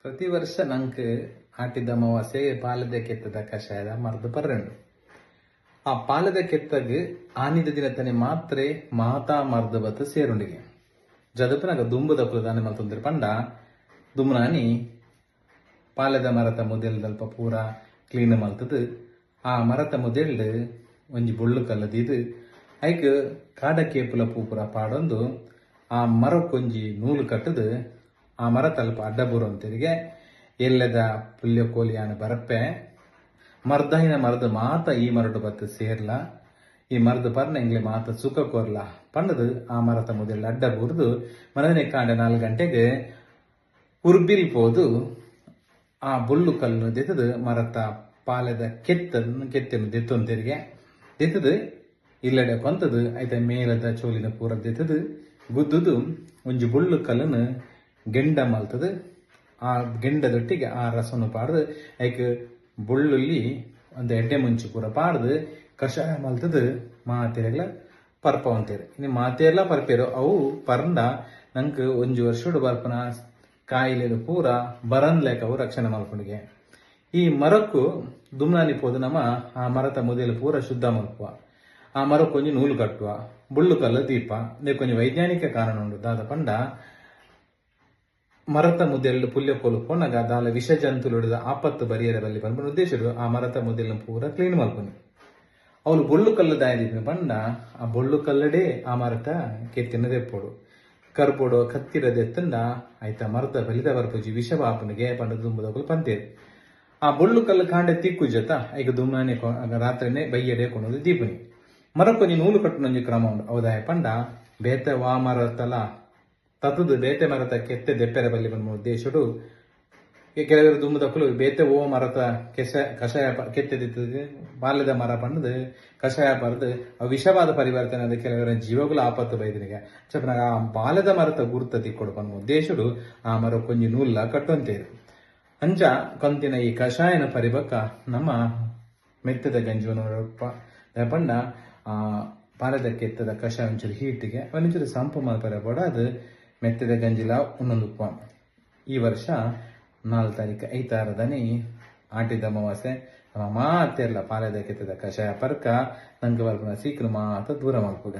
ಪ್ರತಿ ವರ್ಷ ನಂಕ್ ಆಟಿದ ಅಮಾವಾಸ್ಯೆ ಪಾಲದ ಕೆತ್ತದ ಕಷಾಯದ ಮರ್ದ್ ಪರ್ರೆಂಡು. ಆ ಪಾಲದ ಕೆತ್ತಗ್ ಆನಿದ ದಿನತನೆ ಮಾತ್ರೆ ಮಾತಾ ಮರ್ದ್ ಬತ್ತ್ ಸೇರುಂಡಿಗೆ. ಜದಪನಗ ದುಂಬುದಕುಲು ದಾನೆ ಮಲ್ತೊಂದೆರ್ ಪಂಡ ದುಂಬುನಾನಿ ಪಾಲೆದ ಮರತ ಮುದೆಲ್ದಲ್ಪ ಪೂರ ಕ್ಲೀನ್ ಮಲ್ತುದು ಆ ಮರತ ಮುದೆಲ್ಡ್ ಒಂಜಿ ಬೊಳ್ಳು ಕಲ್ಲ್ ದೀದ್ ಐಕ್ ಕಾಡ ಕೇಪುಲ ಪೂ ಪೂರ ಪಾಡೊಂದು ಆ ಮರಕ್ಕೊಂಜಿ ನೂಲು ಕಟ್ಟುದು ಆ ಮರತಲ್ಪ ಅಡ್ಡ ಬೂರೊಂತೆರಿಗೆ ಎಲ್ಲೆದ ಪುಲ್ಯ ಕೋಲಿಯಾನ ಬರಪ್ಪೆ ಮರ್ದಾಯಿನ ಮರ್ದ್ ಮಾತ ಈ ಮರಟು ಬತ್ತ್ ಸೇರ್ಲ ಈ ಮರ್ದ್ ಪರ್ನ ಎಂಗ್ಲೆ ಮಾತ ಸುಖ ಕೊರ್ಲ ಪಂಡುದು ಆ ಮರತ ಮುದೆಲ್ ಅಡ್ಡ ಬೂರ್ದು ಮನದನೆ ಕಾಂಡೆ 4 ಗಂಟೆಗ್ ಉರ್ಬಿಲ್ ಪೋದು ಆ ಬೊಳ್ಳು ಕಲ್ಲು ದೆತ್ತದು ಮರತ ಪಾಲೆದ ಕೆತ್ತೆನ್ ದೆತ್ತೊಂತೆರಿಗೆ ದೆತ್ತದು ಇಲ್ಲಡೆ ಕೊಂತದು ಐತ ಮೇಲದ ಚೋಲಿನ ಪೂರ ದೆತ್ತದು ಗುದ್ದುದು ಒಂಜಿ ಬೊಳ್ಳು ಕಲ್ಲನ್ನು ಗೆಂಡ ಮಲ್ತದು ಆ ಗೆಂಡದೊಟ್ಟಿಗೆ ಆ ರಸನು ಪಾಡ್ದು ಐಕ್ ಬೊಳ್ಳುಳ್ಳಿ ಒಂದು ಎಡ್ಡೆ ಮುಂಚಿ ಪೂರ ಪಾಡ್ದು ಕಷಾಯ ಮಲ್ತದು ಮಾತೆರೆಗ್ಲ ಪರ್ಪವಂತೇರು. ಇನ್ನು ಮಾತೆರ್ಲ ಪರ್ಪೇರು ಅವು ಪರ್ಂಡ ನಂಕ್ ಒಂಜಿ ವರ್ಷಡು ಬರ್ಪನ ಕಾಯಿಲೆಲು ಪೂರ ಬರನ್ಲೆಕ ಅವು ರಕ್ಷಣೆ ಮಲ್ಪುಂಡಿಗೆ. ಈ ಮರಕ್ಕು ದುಮ್ನಾನಿ ಪೋದು ನಮ ಆ ಮರತ ಮುದೆಲು ಪೂರ ಶುದ್ಧ ಮಲ್ಪುವ. ಆ ಮರಕ್ಕೊಂಜಿ ಒಂಜಿ ನೂಲು ಕಟ್ಟುವ, ಬೊಳ್ಳು ಕಲ್ಲು ದೀಪ. ಇಂದೆಕೊಂಜಿ ವೈಜ್ಞಾನಿಕ ಕಾರಣ ಉಂಡು. ದಾದ ಪಂಡ ಮರತ ಮುದೆಲ್ ಪುಲ್ಯ ಕೋಲು ಪೋನಗ ದಾಲ ವಿಷ ಜಂತುಲುಡ್ದು ಆಪತ್ತು ಬರಿಯರೆ ಬಲ್ಲಿ ಪನ್ಪುನ ಉದ್ದೇಶಡು ಆ ಮರತ ಮುದೆಲ್ನ ಪೂರ ಕ್ಲೀನ್ ಮಲ್ಪುನಿ. ಅವ್ಲು ಬೊಳ್ಳು ಕಲ್ಲು ದಾಯ ದೀಪಿನ ಪಂಡ ಆ ಬೊಳ್ಳು ಕಲ್ಲಡೇ ಆ ಮರತ ಕೆತ್ತಿನ ದೆಪ್ಪೊಡು. ಕರ್ಪೊಡು ಕತ್ತಿರ ದೆತ್ತಂಡ ಐತ ಮರತ ಬಲಿತ ಬರ್ಪುಜಿ ವಿಷ ಬಾಪುನಿಗೆ ಪಂಡ ದುಂಬುದಕುಲು ಪಂತೇರು. ಆ ಬೊಳ್ಳು ಕಲ್ಲು ಕಾಂಡೆ ತಿಕ್ಕುಜತ ಐಕ್ ದುಮ್ನಾನೆ ರಾತ್ರಿನೇ ಬಯ್ಯಡೆ ಕೊನೊದು ದೀಪುನಿ. ಮರಕ್ಕೊಂಜಿ ನೂಲು ಕಟ್ಟುನೊಂಜಿ ಕ್ರಮ ಉಂಡು. ಅವು ದಾಯೆ ಪಂಡ ಬೇತೆ ವಾ ಮರತಲ ತತ್ತುದು ಬೇತೆ ಮರತ ಕೆತ್ತೆ ದೆಪ್ಪೆರೆ ಬಲ್ಲಿ ಪನ್ಪುನ ಉದ್ದೇಶಡು ಕೆಲವರು ದುಂಬುದಕುಲು ಬೇತೆ ಓ ಮರತ ಕಷಾಯ ಕೆತ್ತೆ ದಿತ್ತದು ಬಾಲ್ಯದ ಮರ ಪಂಡದು ಕಷಾಯ ಪರ್ದು ಅವು ವಿಷವಾದ ಪರಿವರ್ತನೆ ಆದ ಕೆಲವರ ಜೀವಗಳು ಆಪತ್ತು ಬೈದಿನಿಗೆ ಚಪ್ಪನಾಗ ಆ ಬಾಲ್ಯದ ಮರತ ಗುರ್ತ ತಿಕ್ಕೊಡು ಪನ್ಪುನ ಉದ್ದೇಶಡು ಆ ಮರಕ್ಕೊಂಜಿ ನೂಲ ಕಟ್ಟೊಂತೇರು. ಅಂಚ ಕಂತಿನ ಈ ಕಷಾಯನ ಪರಿಬಕ್ಕ ನಮ್ಮ ಮೆತ್ತದ ಗಂಜಿ ಪಂಡ ಆ ಪಾಲದ ಕೆತ್ತದ ಕಷಾಯ ಒಂಚೂರು ಹೀಟಿಗೆ ಒಂಚೂರು ಸಂಪು ಮಲ್ಪರೆ ಬೋಡ ಅದು ಮೆತ್ತದ ಗಂಜಿಲ ಉನ್ನೊಂದುಪ್ಪ. ಈ ವರ್ಷ 4 ತಾರೀಕು ಐತಾರದನಿ ಆಟಿದ ಅಮಾವಾಸ್ಯೆ ನಮ್ಮ ಮಾತೆರ್ಲ ಪಾಲದ ಕೆತ್ತದ ಕಷಾಯ ಪರ್ಕ ನಂಗೆ ಬರ್ಪುನ ಸೀಕ್ಲು ಮಾತ ದೂರ ಮಲ್ಪುಗ.